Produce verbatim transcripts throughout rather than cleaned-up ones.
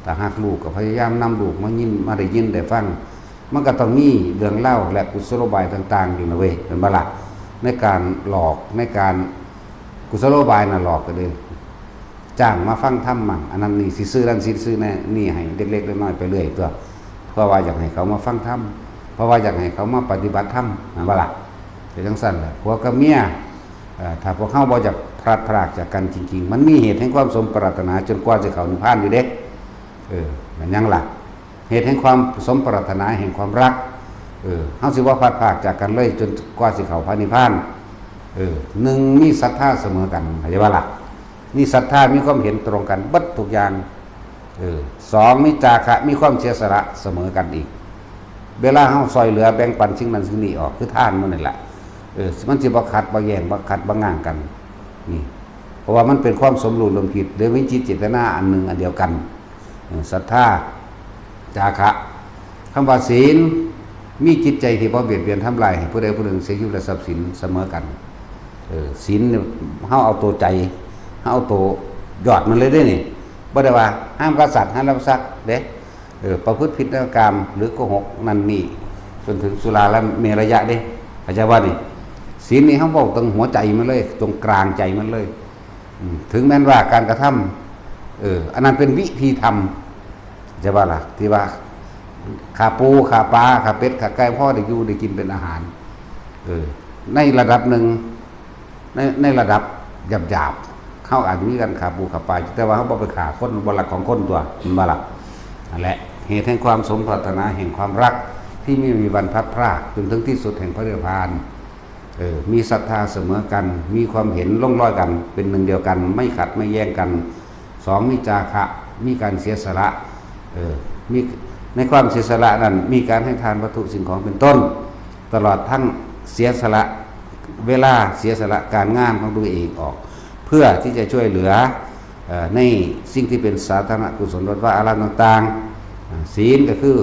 ถ้าหากลูกก็พยายามนำลูกมายิน มาได้ยินได้ฟัง มันก็ต้องมีเรื่องเล่าและกุศโลบายต่างๆ อยู่นะเว้ย เป็นบ่ล่ะ ในการหลอก ในการ กุศโลบายน่ะหลอกก็เลย จ้างมาฟังธรรมมั่ง อันนั้นนี่สิซื้อนั่นสิซื้อนี่ให้เล็กๆน้อยๆไปเรื่อยตัว เพราะว่าอยากให้เขามาฟังธรรม เพราะว่าอยากให้เขามาปฏิบัติธรรม แม่นบ่ล่ะ เป็นจั่งซั่นแหละ ผัวกับเมีย เอ่อ ถ้าพวกเฮาบ่อยากพลัดพรากจากกันจริงๆ มันมีเหตุแห่งความสมปรารถนาจนกว่าสิเข้านิพพานอยู่เด้ เออ แม่นหยังล่ะ เหตุแห่งความสมปรารถนาแห่งความรัก เออ เฮาสิบ่พลัดพรากจากกันเลยจนกว่าสิเข้าพระนิพพาน เออ หนึ่งมีศรัทธาเสมอกัน เข้าใจบ่ล่ะ มีศรัทธา มีความเห็นตรงกันเบิดทุกอย่าง เออ สองมีจาคะ มีความเสียสละเสมอกันอีก เวลาเฮาซ่อยเหลือแบ่งปันสิ่งนั้นสิ่งนี้ออก คือทานหมู่นั่นแหละ เออ มันสิบ่ขัดบ่แย้ง บ่ขัดบ่ง้างกัน นี่ เพราะว่ามันเป็นความสมรู้ร่วมคิด หรือมีจิตเจตนาอันหนึ่งอันเดียวกัน เออ ศรัทธา จาคะ คำว่าศีล มีจิตใจที่บ่เบียดเบียนทำลายให้ผู้ใดผู้หนึ่งเสียชีวิตและทรัพย์สินเสมอกัน เออ ศีลเนี่ย เฮาเอาตัวใจ เฮาเอาตัวยอดมันเลยเด้นี่ บ่ได้ว่าห้ามฆ่าสัตว์ ห้ามลักทรัพย์เด้ เออ ประพฤติผิดในกาม หรือโกหกนั่นนี่ จนถึงสุราและเมรยะเด้ เข้าใจบ่นี่ ศีลนี่เฮาเว้าตรงหัวใจมันเลย ตรงกลางใจมันเลย อืม ถึงแม้นว่าการกระทำ เออ อันนั้นเป็นวิธีทำ เข้าใจบ่ล่ะ ที่ว่าฆ่าปู ฆ่าปลา ฆ่าเป็ด ฆ่าไก่ พอได้อยู่ได้กินเป็นอาหาร เออ ในระดับหนึ่ง ใน ในระดับหยาบๆ เฮาอาจจะมีการฆ่าปูฆ่าปลา แต่ว่าเฮาบ่ไปฆ่าคน บ่ลักของคนตัว แม่นบ่ล่ะ นั่นแหละ เหตุแห่งความสมปรารถนาแห่งความรักที่ไม่มีวันพลัดพราก จนถึงที่สุดแห่งพระนิพพาน เออ มีศรัทธาเสมอกัน มีความเห็นลงรอยกัน เป็นหนึ่งเดียวกัน ไม่ขัดไม่แย้งกัน สองมีจาคะ มีการเสียสละ เออ มี ในความเสียสละนั้น มีการให้ทานวัตถุสิ่งของเป็นต้น ตลอดทั้งเสียสละเวลา เสียสละการงานของตัวเองออก เพื่อที่จะช่วยเหลือ เอ่อ ในสิ่งที่เป็นสาธารณกุศล วัดวาอารามต่างๆ อ่า ศีลก็คือ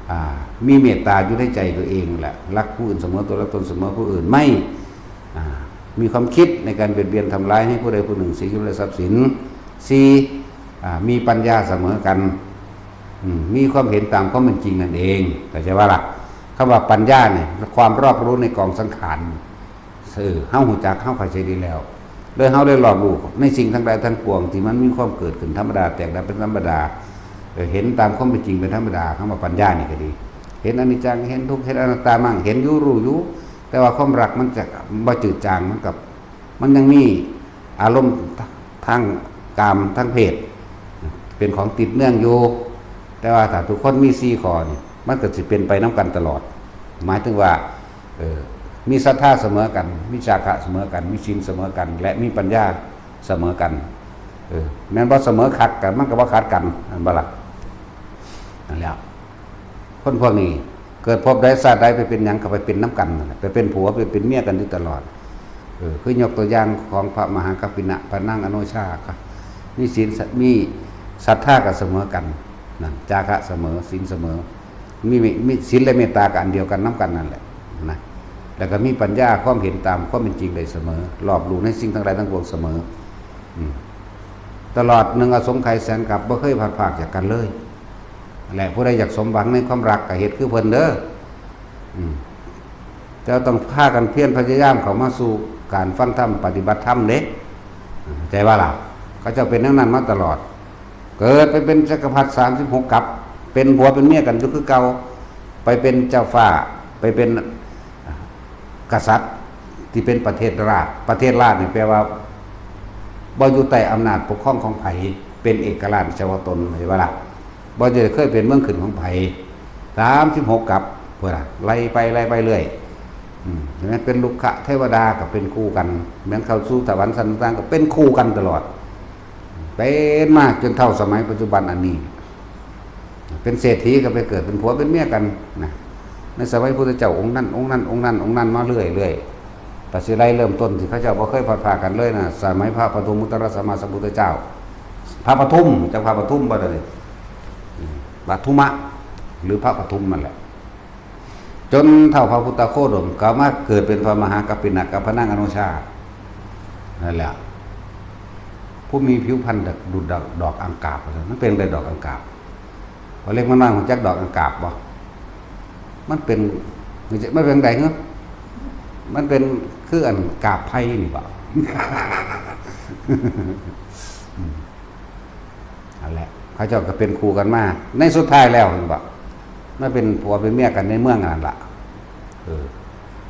อ่า มีเมตตาอยู่ในใจตัวเองแหละ รักผู้อื่นเสมอตัว รักตนเสมอผู้อื่น ไม่ อ่า มีความคิดในการเบียดเบียนทำร้ายให้ผู้ใดผู้หนึ่งเสียชีวิตและทรัพย์สิน สี่ อ่า มีปัญญาเสมอกัน อืม มีความเห็นตามความเป็นจริงนั่นเอง เข้าใจบ่ล่ะ คำว่าปัญญาเนี่ย ความรอบรู้ในกองสังขาร เออ เฮาฮู้จัก เฮาเข้าใจดีแล้ว เลยเฮาได้รอบรู้ในสิ่งทั้งหลายทั้งปวงที่มันมีความเกิดขึ้นธรรมดา แตกดับเป็นธรรมดา เออ เห็นตามความเป็นจริงเป็นธรรมดา คำว่าปัญญานี่ก็ดี เห็นอนิจจัง เห็นทุกข์ เห็นอนัตตามั่ง เห็นอยู่ รู้อยู่ แต่ว่าความรักมันจะบ่จืดจาง มันกับ มันยังมีอารมณ์ทางกาม ทางเพศ เป็นของติดเนื่องอยู่ แต่ว่าถ้าทุกคนมีสี่ข้อนี่ มันก็สิเป็นไปนำกันตลอด หมายถึงว่า เออ มีศรัทธาเสมอกัน มีจาคะเสมอกัน มีศีลเสมอกัน และมีปัญญาเสมอกัน เออ แม่นบ่เสมอขัดกัน มันก็บ่ขัดกัน แม่นบ่ล่ะ นั่นแหละ คนพวกนี้ เกิดภพใดชาติใดไปเป็นหยังก็ไปเป็นนำกันนั่นแหละ ไปเป็นผัวไปเป็นเมียกันอยู่ตลอด เออ คือยกตัวอย่างของพระมหากัปปินะ พระนางอโนชาค่ะ มีศีล มีศรัทธาก็เสมอกัน นั่น จาคะเสมอ ศีลเสมอ มี มีศีลและเมตตาก็อันเดียวกันนำกันนั่นแหละ นะ แล้วก็มีปัญญา ความเห็นตามความเป็นจริงได้เสมอ รอบรู้ในสิ่งทั้งหลายทั้งปวงเสมอ อืม ตลอดหนึ่งอสงไขยแสนกัป บ่เคยพลัดพรากจากกันเลย และผู้ใดอยากสมหวังในความรักก็เฮ็ดคือเพิ่นเด้อ อืม เจ้าต้องพากันเพียรพยายามเข้ามาสู่การฟังธรรม ปฏิบัติธรรมเด้ เข้าใจบ่ล่ะ เขาเจ้าเป็นแนวนั้นมาตลอด เกิดไปเป็นจักรพรรดิสามสิบหกกัป เป็นผัวเป็นเมียกันอยู่คือเก่า ไปเป็นเจ้าฟ้า ไปเป็นกษัตริย์ที่เป็นประเทศราช ประเทศราชนี่แปลว่า บ่อยู่ใต้อำนาจปกครองของไผ เป็นเอกราชเฉพาะตน เข้าใจบ่ล่ะ บ่ได้เคยเป็นเมืองขึ้นของไผ สามสิบหกกัป พุ้นน่ะ ไล่ไป ไล่ไปเรื่อย อืม แม้นเป็นรุกขเทวดาก็เป็นคู่กัน แม้นเข้าสู่สวรรค์ชั้นต่างๆ ก็เป็นคู่กันตลอด เป็นมาจนเท่าสมัยปัจจุบันอันนี้ เป็นเศรษฐีก็ไปเกิดเป็นผัวเป็นเมียกันนะ ในสมัยพุทธเจ้าองค์นั้น องค์นั้น องค์นั้น องค์นั้นมาเรื่อยๆ ปสิไลเริ่มต้นที่เขาเจ้าบ่เคยพลัดพรากกันเลยนะ สมัยพระปทุมมุตตรสัมมาสัมพุทธเจ้า พระปทุม จักพระปทุมบ่ได้ ปทุมะ หรือพระปทุมนั่นแหละ จนเท่าพระพุทธโคดมก็มาเกิดเป็นพระมหากัปปินะกับพระนางอโนชา นั่นแหละ ผู้มีผิวพรรณดังดุจดอก ดอกอังกาบว่าซั่น มันเป็นจั่งใดดอกอังกาบ พอเล็กมันน้อยรู้จักดอกอังกาบบ่ มันเป็น มันเป็นจั่งใดเหรอ มันเป็นคืออันกาบไผ่นี่บ่ อืม นั่นแหละ เขาเจ้าก็เป็นคู่กันมา ในสุดท้ายแล้วเห็นบ่ มาเป็นผัวเป็นเมียกันในเมืองนั่นล่ะ เออ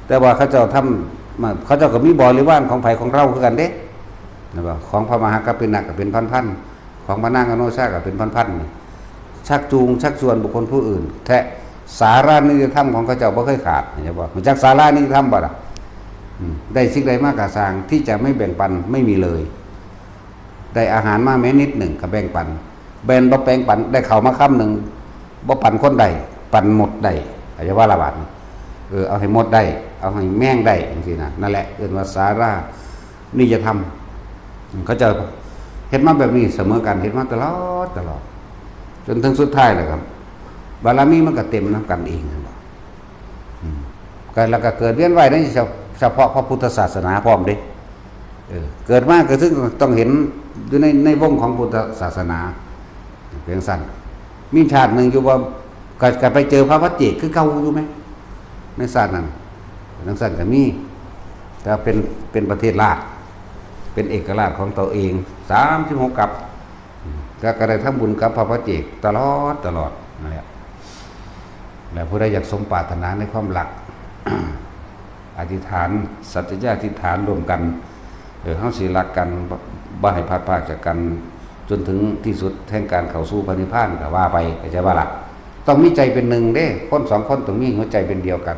แต่ว่าเขาเจ้าทำ มา เขาเจ้าก็มีบริวารของไผของเราคือกันเด้ นะบ่ ของพระมหากัปปินะก็เป็นพันๆ ของพระนางอโนชาก็เป็นพันๆ นี่ ชักจูงชักชวนบุคคลผู้อื่น แท้ สารานิยธรรมของเขาเจ้าบ่เคยขาด เห็นบ่ รู้จักสารานิยธรรมบ่ล่ะ อืม ได้สิ่งใดมาก็ซ่าง ที่จะไม่แบ่งปันไม่มีเลย ได้อาหารมาแม้นิดหนึ่งก็แบ่งปัน แบ่งบ่แบ่งปัน ได้ข้าวมาคำหนึ่ง บ่ปันคนใด ปันมดได้ อาจจะว่าละบาดนี้ เออ เอาให้มดได้ เอาให้แมงได้ จั่งซี้นะ นั่นแหละ เอิ้นว่าสารานิยธรรม เขาเจ้าเฮ็ดมาแบบนี้เสมอกัน เฮ็ดมาตลอด ตลอด จนถึงสุดท้ายแล้วครับ บารมีมันก็เต็มนำกันเองนั่นบ่ อืม ก็ แล้วก็เกิดเวียนว่ายในเฉ- เฉพาะพระพุทธศาสนาพร้อมเด้ เออ เกิดมาก็ถึงต้องเห็นอยู่ใน ในวงของพุทธศาสนา เป็นจั่งซั่น มีชาติหนึ่งอยู่บ่ ก็ ก็ไปเจอพระปัจเจกคือเก่าอยู่ไหม ในชาตินั้น จั่งซั่นก็มี แต่เป็น เป็นประเทศราช เป็นเอกราชของตัวเอง สามสิบหกกัป ก็ ก็ได้ทำบุญกับพระปัจเจกตลอด ตลอด นั่นแหละ และผู้ใดอยากสมปรารถนาในความรัก อธิษฐาน สัจจะอธิษฐานร่วมกัน เออ เฮาสิรักกัน บ่ บ่ให้พลัดพรากจากกัน จนถึงที่สุดแห่งการเข้าสู่พระนิพพานก็ว่าไป เข้าใจบ่ล่ะ ต้องมีใจเป็นหนึ่งเด้ คนสองคนต้องมีหัวใจเป็นเดียวกัน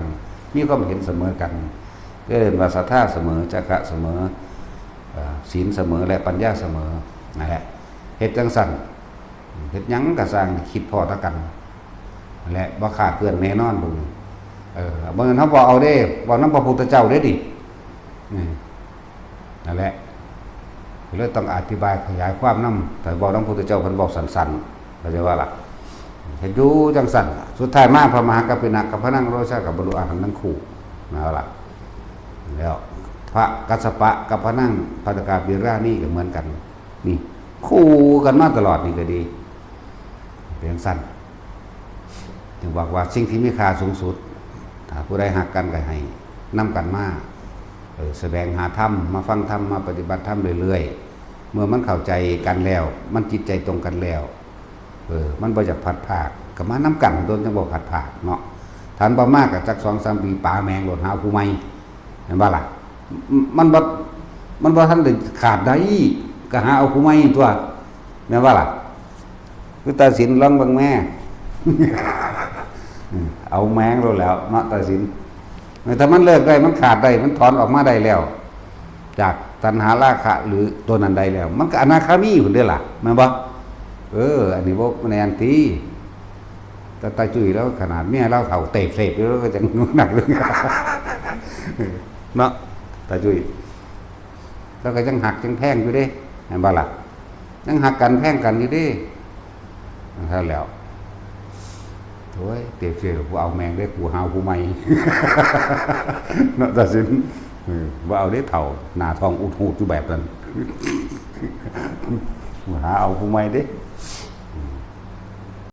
มีความเห็นเสมอกัน เรียกว่าศรัทธาเสมอ จาคะเสมอ เอ่อ ศีลเสมอ และปัญญาเสมอ นั่นแหละ เฮ็ดจั่งซั่น เฮ็ดหยังก็ซ่าง คิดพ้อต่อกัน และบ่คลาดเคลื่อนแน่นอนพวกนี้ เออ บ่แม่นเฮาบ่เอาเด้ เว้านำพระพุทธเจ้าเด้นี่ อืม นั่นแหละ ก็เลยต้องอธิบายขยายความนำ แต่เว้านำพระพุทธเจ้าเพิ่นเว้าสั้นๆ เข้าใจบ่ล่ะ เฮ็ดอยู่จั่งซั่น สุดท้ายมาพระมหากัปปินะกับพระนางอโนชาก็บรรลุอรหันต์ทั้งคู่ นั่นล่ะ แล้วพระกัสสปะกับพระนางภัททกาปิรานี่ก็เหมือนกัน นี่ คู่กันมาตลอดนี่ก็ดี เป็นจั่งซั่น จึงบอกว่าสิ่งที่มีค่าสูงสุด ถ้าผู้ใดฮักกันก็ให้นำกันมา เออ แสวงหาธรรม มาฟังธรรม มาปฏิบัติธรรมเรื่อยๆ เมื่อมันเข้าใจกันแล้ว มันจิตใจตรงกันแล้ว เออ มันบ่อยากพลัดพราก ก็มานำกัน โดนจั่งบ่พลัดพรากเนาะ ถ้าบ่มาก็จักสองสามปี ป๋าแมงโลด หาผู้ใหม่ แม่นบ่ล่ะ มันบ่ มันบ่ทันได้ขาดได้ ก็หาเอาผู้ใหม่ตั๊ว แม่นบ่ล่ะ คือตาสินลองเบิ่งแม่ เอาแมงโลดแล้วเนาะ ตาสิน ถ้ามันเลิกได้ มันขาดได้ มันถอนออกมาได้แล้ว จากตัณหาราคะหรือตัวนั้นได้แล้ว มันก็อนาคามีพุ้นเด้อล่ะ แม่นบ่ เออ อันนี้บ่แม่นติ แต่ตาจุ้ยแล้วขนาดเมียเราเฒ่าเตะเสพอยู่ แล้วก็ยังหนักเลย เนาะ ตาจุ้ย แล้วก็ยังฮักยังแพงอยู่เด้ แม่นบ่ล่ะ ยังฮักกันแพงกันอยู่เด้ นั่นแล้ว โอ้ย เตะเสพ กูเอาแมงเด้ กูหาผู้ใหม่ เนาะ ตาสิน เออ บ่เอาเด้เฒ่า หน้าท้องอุดหูดอยู่แบบนั้น กูหาเอาผู้ใหม่เด้